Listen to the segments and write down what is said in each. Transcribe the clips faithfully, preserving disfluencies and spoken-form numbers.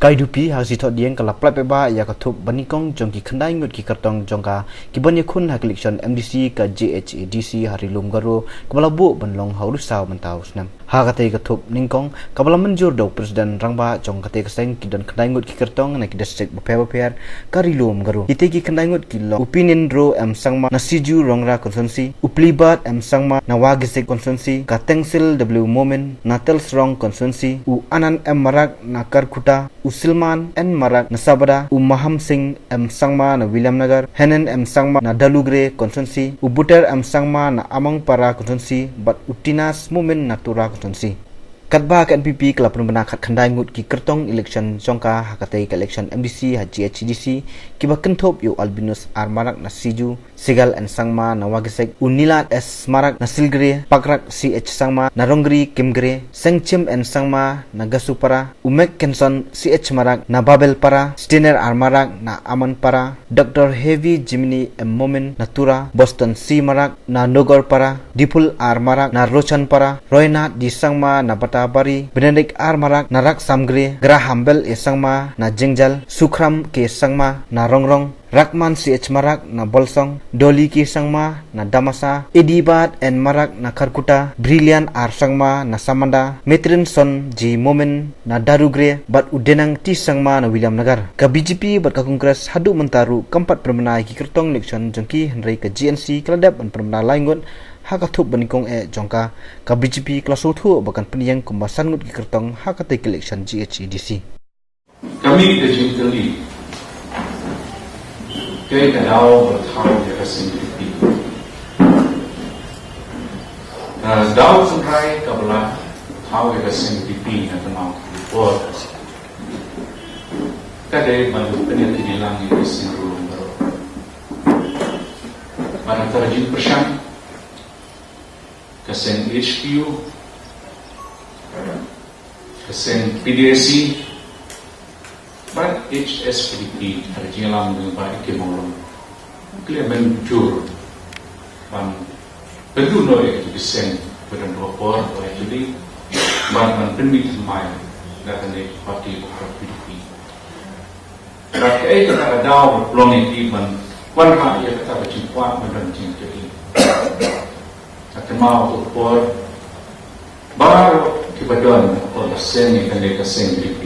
Taidupi ha ka sngi Thohdieng ka la pynlait paidbah ïa ka thup banyngkong jong ki khyndai ngut ki kyrtong jong ka ki ban ïakhun ha ka election M D C ka J H A D C ha Ri Lum Garo, kaba la buh ban long ha u risaw mynta u snem. Ha katei ka thup nyngkong kaba la mynjur da u President Rangbah jong katei ka seng, ki don khyndai ngut ki kyrtong na ki district bapher bapher ka Ri Lum Garo. Kitei ki khyndai ngut ki long u Pinindro M Sangma na Siju Rongra constituency, u Plibat M Sangma na Wagisik constituency, ka Tengsil W Momin na Telsrong constituency, u Anand M Marak na Karkuta, u Silman N Marak na Sabada, u Maham Singh M Sangma na Williamnagar, Henen M Sangma na Dalugre constituency, u Buter M Sangma na Amangpara constituency, bad u Tinas Momin na Tura constituency. Katba ka N P P ka la pynbna khatkhyndai ngut ki kyrtong election jong ka ha katei ka election M D C ha J H A D C, kiba kynthup ïa u Albinus R Marak na Siju, Sigal N Sangma na Wagisek, u Nilat S Marak na Silgre, Pakrak C H Sangma na Rongri Kimgre, Sengchim N Sangma na Gasupara, u Mekkenson C H Marak na Babelpara, Stiner R Marak na Amanpara, Doctor Heavy Jimini M Momin na Tura, Boston C Marak na Nogorpara, Dipul R Marak na Rochanpara, Roynat D Sangma na Batabari, Benedict R Marak na Raksamgre, Graham Bell A Sangma na Jengjal, Sukram K Sangma na Rongrong, Rakman C H Marak na Bolsong, Dolly K Sangma na Damasa, Edibat N Marak na Karkuta, Brilliant R Sangma na Samanda, Metrinson G Momin na Darugre, bad u Denang T Sangma na Williamnagar. Ka B J P bad ka Congress haduh mynta ruh kam pat pynbna ïa ki kyrtong election jong ki, hynrei ka G N C ka la dep ban pynbna lai ngut ha ka thup banyngkong eh jong ka. Ka B J P ka la sngewthuh ba kan pynïeng kumba san ngut ki kyrtong ha katei ka election G H A D C. Ka mih ka jingkylli, kaei ka daw ba thaw ïa ka seng V P P? Ka daw tynrai kaba la thaw ïa ka seng V P P na ka tnat ka por, ka dei ban pynïatylli lang ïa ka seng ruh baroh. Bad na ka jingpyrshang, ka seng H P U, ka seng P D A C bad H S P D P, ha ka jingïalam jong u Bah A K Mawlong, u la mynjur ban pynduh noh ïa kito ki seng ba don ha ka por ba la juli, bad ban pynmih thymmai da kane ka party ba ka P D P. Bad kaei kata ka daw ba pynlong ïa ki ban wanrah ïa kata ka jingkwah ban don jingïatylli? Ka kynmaw ha ka por, baroh kiba don ha ka por ba seng ïa kane ka seng V P P,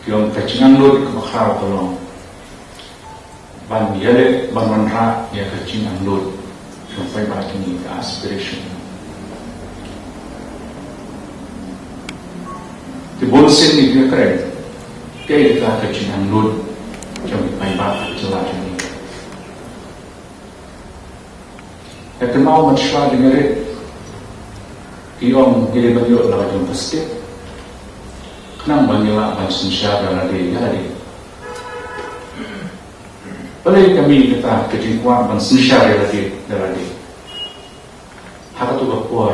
ki ong ka jingangnud kaba khraw ka long ban ïaleh ban wanrah ïa ka jingangnud jong ki paidbah jong ngi, ka aspiration. Te bun sien ngi ïakren kaei kata ka jingangnud jong ki paidbah ka jylla jong ngi. Ka kynmaw mynshuwa jong ngi rit, ki ong ngi dei ban ïoh la ka jong ka state, khnang ba ngin lah ban synshar ïa lade ïa lade. Balei ka mih kata ka jingkwah ban synshar ïa lade ïa lade? Ha kato ka por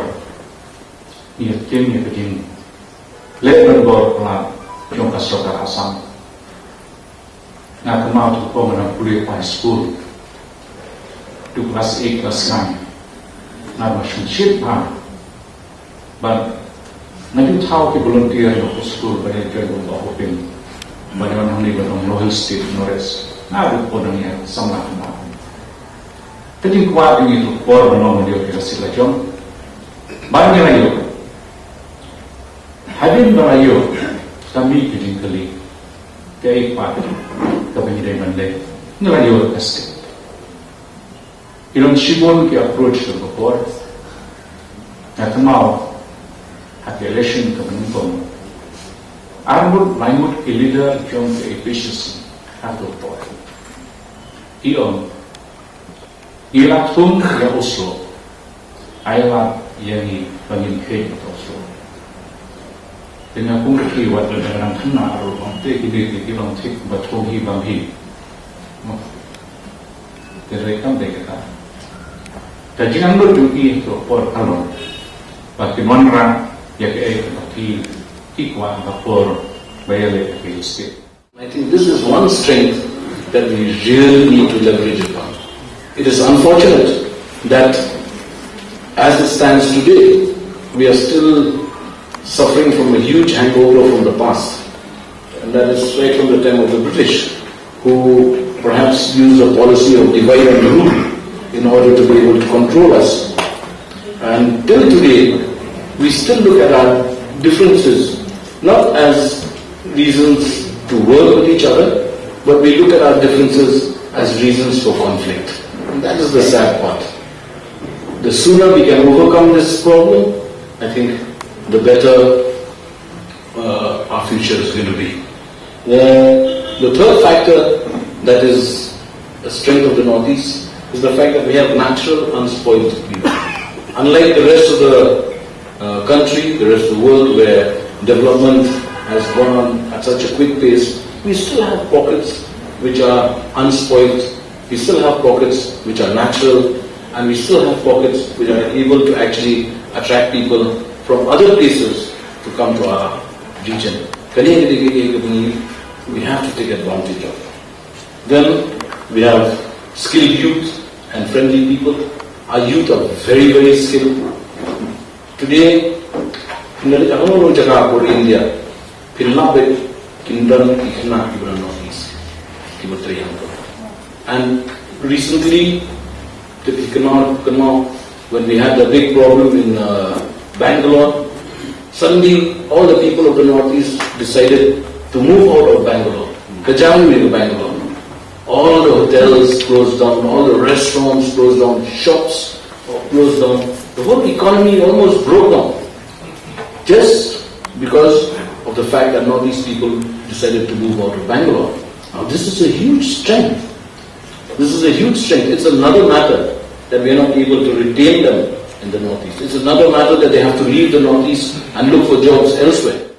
ngi ïa ktien ïa ka jingleh donbor palat jong ka sorkar Assam. Nga kynmaw tu ko nga dang pule high school, tu class eight, class nine, nga dang shongshit bha. Bad nga ju thaw ki volunteer na ka school ba ïa join bad ka hoping ba ïa hangne ba dang Lower Hill State, North East. Nga ju poi nang ïa samla kumba. Ka jingkwah jong ngi tu por ba nong ïa ka sila jong ba ngi la ïoh. Hadien ba la ïoh, ka mih ka jingkylli, kaei pat kaba ngi dei ban leh? Ngi la ïoh ka state. Ki don shibun ki approach ka por. Nga kynmaw ha ka election kaba nyngkong, arngut laingut ki leader jong ka A P H L C ha ka por ki ong, ngi la thung ïa u soh, ai lad ïa ngi ba ngin kheiñ ïa u soh. Te nga kum ki wat da dang khynnah ruh, ong te kine ki, ki long thik ba thung hi bam hi. Te hynrei kam dei kata. Ka jingangnud jong ki ha ka por ka long ba kin wanrah ïa kaei kaba ki, ki kwah ha ka por ba ïaleh ïa ka state. I think this is one strength that we really need to leverage upon. It is unfortunate that, as it stands today, we are still suffering from a huge hangover from the past. That is right from the time of the British, who perhaps used a policy of divide and rule in order to be able to control us. And till today, we still look at our differences not as reasons to work with each other, but we look at our differences as reasons for conflict. And that is the sad part. The sooner we can overcome this problem, I think the better uh, our future is going to be. The, the third factor that is a strength of the Northeast is the fact that we have natural, unspoiled people. Unlike the rest of the uh, country, the rest of the world, where development has gone on at such a quick pace, we still have pockets which are unspoiled. We still have pockets which are natural, and we still have pockets which are able to actually attract people from other places to come to our region. Kane ka dei ka area kaba ngi, we have to take advantage of. Then we have skilled youth and friendly people. Our youth are very, very skilled. Today, phin da leit ha kano kano jaka ha India, phin lap beit kin don ki khynnah kiba na Northeast, kiba trei hangto. And recently, to be kynmaw, kynmaw, when we had the big problem in uh, Bangalore, suddenly all the people of the Northeast decided to move out of Bangalore. Ka jam ïa ka Bangalore. All the hotels closed down, all the restaurants closed down, shops closed down. The whole economy almost broke down just because of the fact that Northeast people decided to move out of Bangalore. Now, this is a huge strength. This is a huge strength. It's another matter that we are not able to retain them in the Northeast. It's another matter that they have to leave the Northeast and look for jobs elsewhere.